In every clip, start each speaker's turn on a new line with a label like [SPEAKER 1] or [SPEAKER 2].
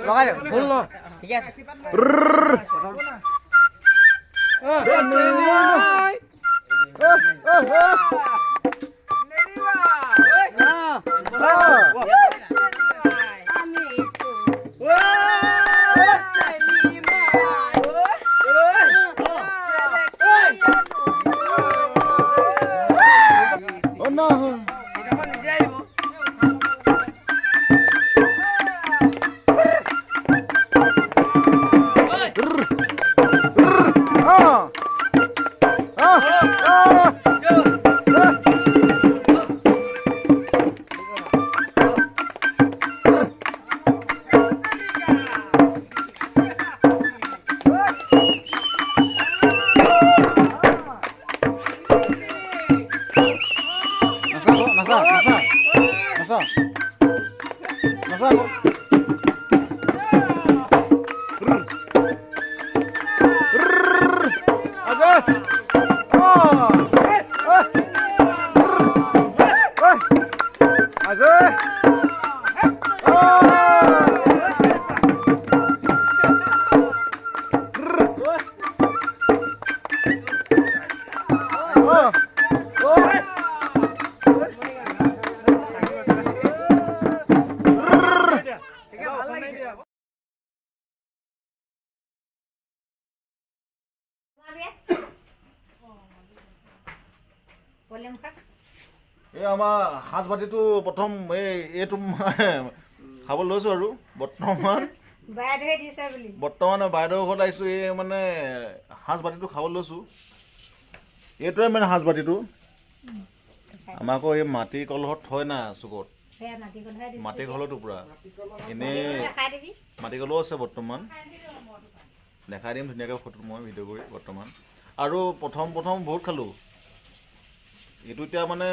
[SPEAKER 1] লগাই ভুল ন ঠিকে আছে।
[SPEAKER 2] এই আমাৰ সাজ বাতিটো প্ৰথম এই এইটো খাব লৈছোঁ আৰু বৰ্তমান বৰ্তমান বাইদেউৰ ঘৰত আহিছোঁ। এই মানে সাজ বাতিটো খাব লৈছোঁ, এইটোৱে মানে সাজ বাতিটো। আমাক আকৌ এই মাটি কলহত থয় না চুকত, মাটি কলহটো পূৰা এনেই মাটি কলহো আছে বৰ্তমান, দেখাই দিম ধুনীয়াকৈ ফটো মই ভিডিঅ' কৰি বৰ্তমান। আৰু প্ৰথম প্ৰথম বহুত খালোঁ এইটো, এতিয়া মানে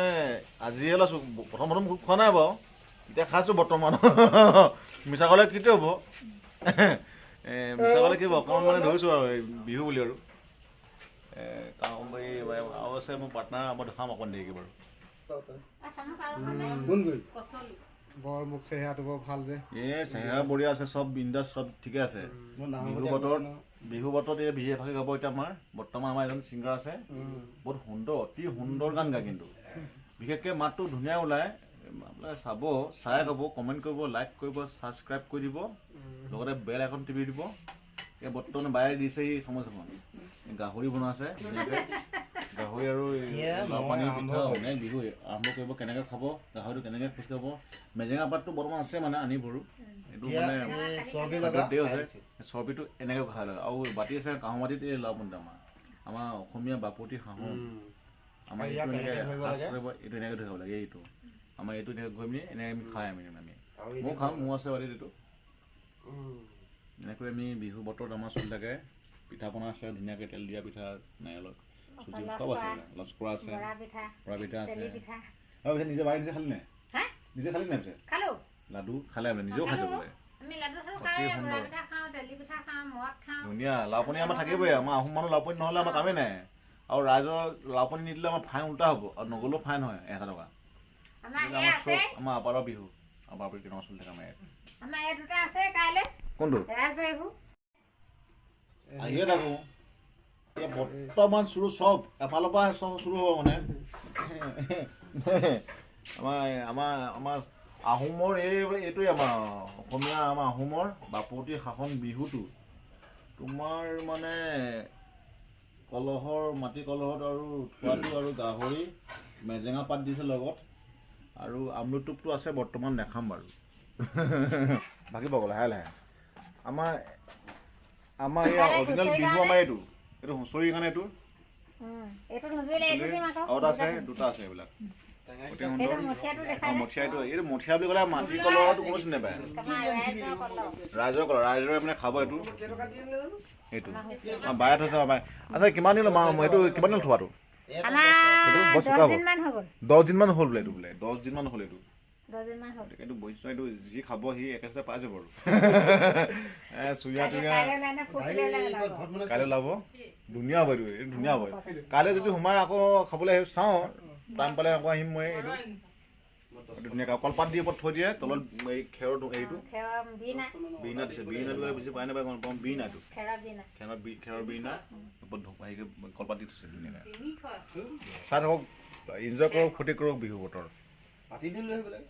[SPEAKER 2] আজিহে ওলাইছোঁ, প্ৰথম প্ৰথম খোৱা নাই বাৰু, এতিয়া খাইছোঁ বৰ্তমান। মিছা ক'লে কিটো হ'ব, মিছা ক'লে কি হ'ব, অকণমান মানে ধৰিছোঁ আৰু এই বিহু বুলি। আৰু আৰু আছে মোৰ পাৰ্টনাৰ, মই দেখাম অকণ দেৰিকৈ বাৰু। এই চেহেৰা বঢ়িয়া আছে, চব বিন্দাছ, চব ঠিকে আছে। বিহু বতৰত এই বিহু এভাগে গাব। এতিয়া আমাৰ বৰ্তমান আমাৰ এজন ছিংগাৰ আছে, বহুত সুন্দৰ, অতি সুন্দৰ গান গায়, কিন্তু বিশেষকৈ মাতটো ধুনীয়া ওলায়। আপোনালোকে চাব, চাই গাব, কমেণ্ট কৰিব, লাইক কৰিব, ছাবস্ক্ৰাইব কৰি দিব, লগতে বেল আইকন টিপি দিব। এই বৰ্তমান বায়ে দিছে এই চামুচ এখন, গাহৰি বনোৱা আছে ধুনীয়াকৈ, গাহৰি আৰু লাও পানী পিঠা। অনেক বিহু আৰম্ভ কৰিব, কেনেকৈ খাব গাহৰিটো, কেনেকৈ খোজকাঢ়িব। মেজেঙা পাতটো বৰ্তমান আছে মানে আনি ভৰোঁ, এইটো মানে আছে চৰ্বিটো এনেকৈ খাই লাগে। আৰু বাতি আছে কাঁহৰ বাতিত এই লাও পানীটো আমাৰ আমাৰ অসমীয়া বাপতি সাহোন আমাৰ এইটো এনেকৈ এইটো এনেকৈ ধৰি খাব লাগে। এইটো আমাৰ এইটো এনেকৈ গৈ পিনি এনেকৈ আমি খাই আমি ময়ো খাম, মোৰ আছে বাতিত এইটো। এনেকৈ আমি বিহু বতৰত আমাৰ চলি থাকে। পিঠা পনা আছে ধুনীয়াকৈ, তেল দিয়া পিঠা, নাৰিকলৰ চুজি চব আছে, লস্কৰা আছে, বৰা পিঠা আছে। আৰু পিছে নিজে বাৰী নিজে খালি নাই, নিজে খালি নাই পিছে লাডু খালে বোলে, নিজেও খাইছে বোলে। অতি সুন্দৰ ধুনীয়া লাওপানী আমাৰ থাকিবই। আমাৰ আহোম মানুহ লাওপানী নহ'লে আমাৰ কামেই নাই। আৰু ৰাইজৰ লাওপানী নিদিলে আমাৰ ফাইন উল্টা হ'ব, আৰু নগ'লেও ফাইন হয় 1000 টকা। আমাৰ চব আমাৰ আপাৰৰ বিহু, আপাৰ বিহু কেনেকুৱা চলি থাকে আমাৰ ইয়াত। কোনটো আহিয়ে থাকোঁ বৰ্তমান চুৰু চব এফালৰ পৰা চব চুৰু হ'ব মানে। আমাৰ আমাৰ আমাৰ আহোমৰ এই এইটোৱে আমাৰ অসমীয়া আমাৰ আহোমৰ বাপতি সাহোন বিহুটো তোমাৰ মানে কলহৰ মাটি কলহত আৰু থোৱাটো আৰু গাহৰি মেজেঙা পাত দিছে লগত, আৰু আমলুটোপটো আছে বৰ্তমান, দেখাম বাৰু ভাগিব লাহে লাহে। আমাৰ আমাৰ এই অৰিজিনেল বিহু আমাৰ এইটো, এইটো হুঁচৰিৰ কাৰণে এইটো আৰু এটা আছে, দুটা আছে এইবিলাক অতি সুন্দৰ। মঠিয়া এইটো, এইটো মঠিয়া বুলি ক'লে মাটি কলহটো কোনো চিনি নাপায়, ৰাইজৰ কলহ, ৰাইজৰে মানে খাব এইটো। এইটো বায়ে থৈছে বায়ে। আচ্ছা কিমান দিন এইটো, কিমান দিন থোৱাটো? এইটো বৰ চোকা হ'ল, 10 দিনমান হ'ল বোলে এইটো, বোলে 10 দিনমান হ'ল এইটো।
[SPEAKER 3] 10 দিনমান হ'ল।
[SPEAKER 2] গতিকে এইটো বৈষ্ণৱ, এইটো যি খাব সি একেচাতে পাই যাব আৰু চুৰিয়া তুৰিয়া।
[SPEAKER 3] কাইলৈ নাই নে পৰহিলৈ ওলাব।
[SPEAKER 2] কাইলৈ ওলাব। ধুনীয়া হ'ব এইটো, এইটো ধুনীয়া হ'ব। কাইলৈ যদি সোমাই আকৌ খাবলৈ আহি চাওঁ, টাইম পালে আকৌ আহিম মই। এইটো ধুনীয়াকৈ কলপাত দি ওপৰত থৈ দিয়ে, তলত এই খেৰৰ হেৰিটো।
[SPEAKER 3] খেৰৰ বিনা।
[SPEAKER 2] বিৰিণা দিছে। বিৰিণাটো বুজি পাই নাপায় গম নাপাওঁ, বিৰিণাটো।
[SPEAKER 3] খেৰৰ বিনা।
[SPEAKER 2] খেৰৰ বিৰিণা ওপৰত হেৰি কলপাত দি থৈছে ধুনীয়াকৈ। চাই থাকক, এনজয় কৰক, ফূৰ্তি কৰক বিহু বতৰ।
[SPEAKER 4] পাতি দিলোঁ সেইবিলাক।